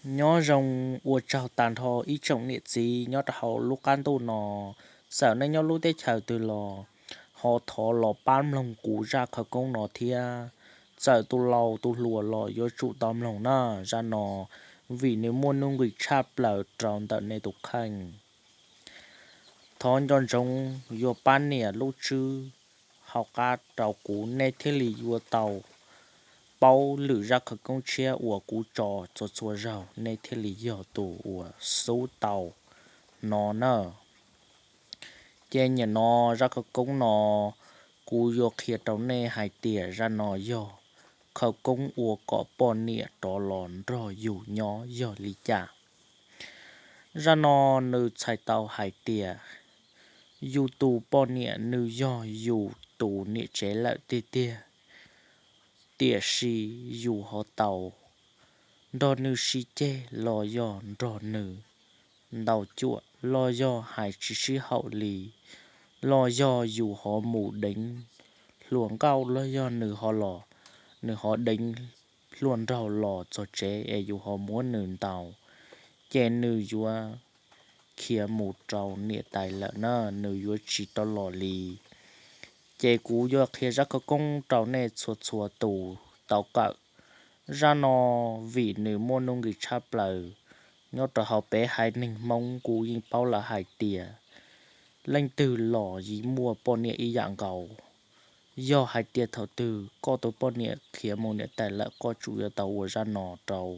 Nyob zoo, ua tsaug tag nrho ib tsoom niam txiv nyob rau hauv lub qab ntuj no. Txawm nej nyob lub teb chaws twg los ho thov los pab mloog kuv zaj khawv koob no thiab. Txawm tus laus tus hluas los yuav tsum tau mloog na. Zaj no vim nws muaj nuj nqis tshaj plaws rau ntawm nej tus kheej. Thov nco ntsoov yuav pab nias lub tswb hauv qab rau kuv, nej thiaj li yuav tau paub lwm zaj khawv koob tshiab uas kuv tso txhua txhua zaug, nej thiaj li yog tus uas xub tau hnov na. Ces nim no zaj khawv koob no kuv yuav qhia rau nej hais tias zaj no yog khawv koob ua kom poj niam rov los nrog yus nyob yog li cas. Zaj no nws txhais tau hais tias yus tus poj niam nws yog yus tus niam tsev lawm tiag tiag, tiam sis yus ho tau nrog nws sib ceg los yog nrog nws ntaus cuam los yog hais tsis sib haum li, los yog yus ho mus deev hluas nkauj los yog nws ho los, nws ho deev hluas nraug los txog tsev es yus ho muab nws ntaus, ces nws yuav khiav mus rau niam tais lawm na, nws yuav tsis rov los li. Ces kuv yuav qhia zaj khawv koob rau nej txhua txhua tus tau kawm. Zaj no vim nws muaj nuj nqis tshaj plaws, nyob rau hauv peb haiv neeg Hmoob kuv yeej paub lawm hais tias leej twg los yeej muaj poj niam ib yam nkaus. Yog hais tias thaum twg koj tus poj niam khiav mus niam tais lawm, koj tsum yuav tau ua zaj no rau,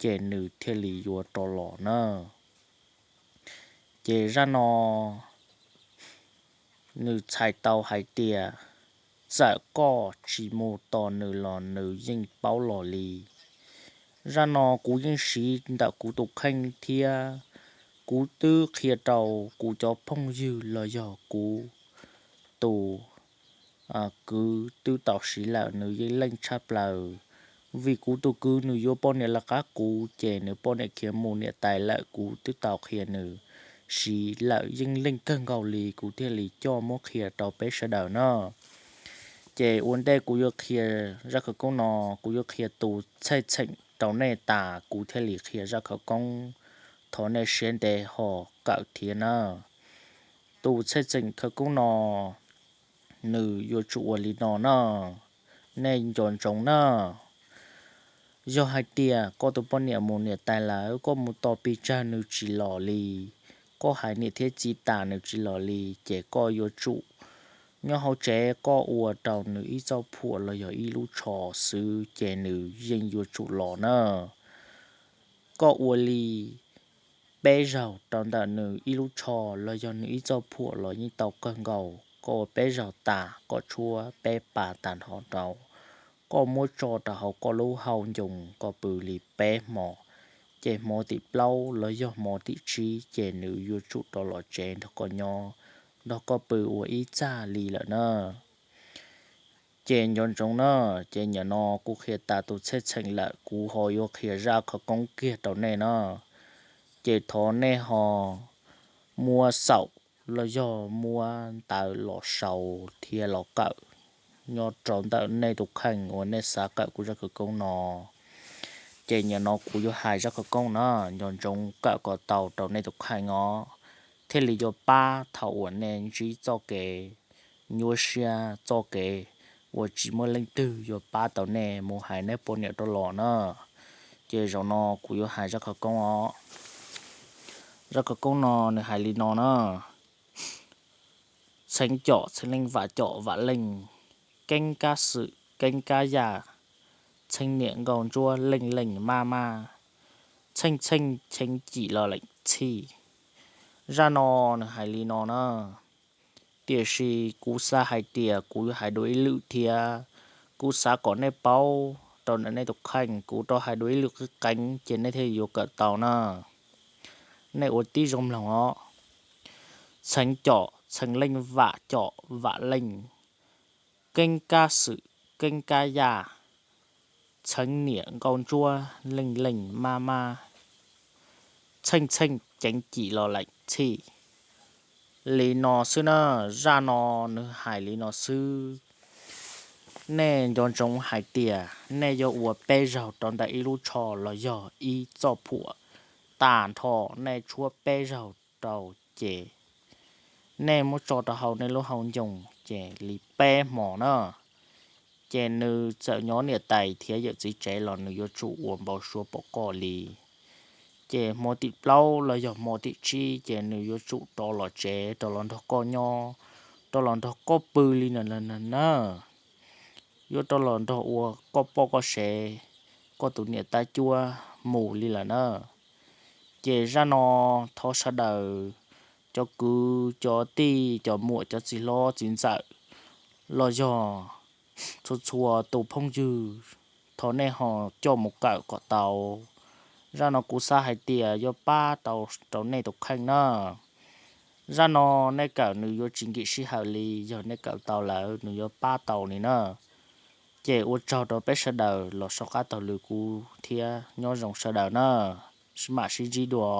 ces nws thiaj li yuav rov los na. Ces zaj no nws txhais tau hais tias txawm koj tsis mus tos nws los nws yeej paub los li. Zaj no kuv yeej siv ntawm kuv tus kheej thiab kuv twb qhia rau kuv cov phooj ywg los yog kuv tus kwv twb tau siv lawm, nws yeej leej tshaj plaws. Vim kuv tus kwv nws yuav poj niam lawv qab kuv, ces nws poj niam khiav mus niam tais lawm, kuv twb tau qhia nws siv lawm, yeej leej kawg nkaus li, kuv thiaj li coj muab qhia rau peb sawv daws na. Ces ua ntej kuv yuav qhia zaj khawv koob no, kuv yuav qhia tus txheej txheem rau nej tas kuv thiaj li qhia zaj khawv koob. Thov nej siab ntev ho kawm thiab na. Tus txheej txheem khawv koob no nws yuav tsum ua li no na. Nej nco ntsoov na. Yog hais tias koj tus poj niam mus niam tais lawm, koj mus tos pes tsawg nws tsis los li, koj hais niam thiab txiv tas nws tsis los li, ces koj yuav tsum nyob hauv tsev, koj ua rau nws ib txoj phuam los yog ib lub tsho xwb ces nws yeej yuav tsum los na. Koj ua li peb zaug rau ntawm nws ib lub tsho los yog nws ib txoj phuam los yeej tau kawg nkaus. Koj ua peb zaug tas, koj tshuab peb pas tag nrho rau, koj muab tso rau hauv koj lub hau ncoo, koj pw li peb hmo, ces hmo tim plaub los yog hmo tim tsib ces nws yuav tsum rov los tsev nrog koj nyob, nrog koj pw ua ib txaj li lawm na. Ces nco ntsoov na, ces nim no kuv qhia tas tus txheej txheem lawm, kuv ho yuav qhia zaj khawv koob kiag rau nej na. Ces thov nej ho muab xaum los yog muab ntawv los sau thiab los kawm nyob rau ntawm nej tus kheej uas nej xav kawm kuv zaj khawv koob no. Ces nim no kuv yuav hais zaj khawv koob na, nco ntsoov kawm kom tau rau nej tus kheej os, thiaj li yuav pab thaum uas nej ntsib txoj kev nyuaj siab, txoj kev uas tsis muaj leej twg yuav pab tau nej mus hais nej poj niam rov los na. Ces zaum no kuv yuav hais zaj khawv koob os. Zaj khawv koob no nws hais li no na. Txheev com txheev leej, vam com vam leej, keeb kab xwm keeb kab yaj, txheej niam nkauj ntsuab leej leej maj maj, txheej txheej cheev cim los leem txhij. Zaj no nws hais li no na, tiam sis kuv xav hais tias kuv yuav hais dua ib lwm thiab. Kuv xav kom nej paub rau ntawm nej tus kheej, kuv rov hais dua ib lwm qeeb qeeb ces nej thiaj yuav kawm tau na. Nej ua tib zoo mloog os. Txheev com txheev leej, vam com vam leej, keeb kab xwm keeb kab yaj, txheev niam nkauj ntsuab leej leej maj maj, txheej txheej ceev cim los leem txhij. Li no xwb na, zaj no nws hais li no xwb. Nej nco ntsoov hais tias nej yuav ua peb zaug rau ntawm ib lub tsho los yog ib txoj phuam, tag nrho nej tshuab peb zaug rau ces nej muab tso rau hauv nej lub hauv ncoo ces li peb hmo na, ces nws txawm nyob niam tais thiab yawm txiv tsev los nws yuav tsum ua npau suav pom koj li. Ces hmo tim plaub los yog hmo tim tsib ces nws yuav tsum rov los tsev rov los nrog koj nyob, rov los nrog koj pw li na na. Yuav rov los nrog ua koj poj koj sev, koj tus niam tab cuab mus li lawm na. Ces zaj no thov sawv daws, cov kwv cov tij cov muam cov txiv hlob txiv ntxawm los yog txhua txhua tus phooj ywg, thov nej ho coj mus kawm kom tau. Zaj no kuv xav hais tias yuav pab tau rau nej tus kheej na. Zaj no nej kawm nws yuav tsis nkim sij hawm li, yog nej kawm tau lawm nws yuav pab tau li na. Ces ua tsaug rau peb sawv daws los soj qab taug lw kuv thiab nyob zoo sawv daws na. Mam sib ntsib dua.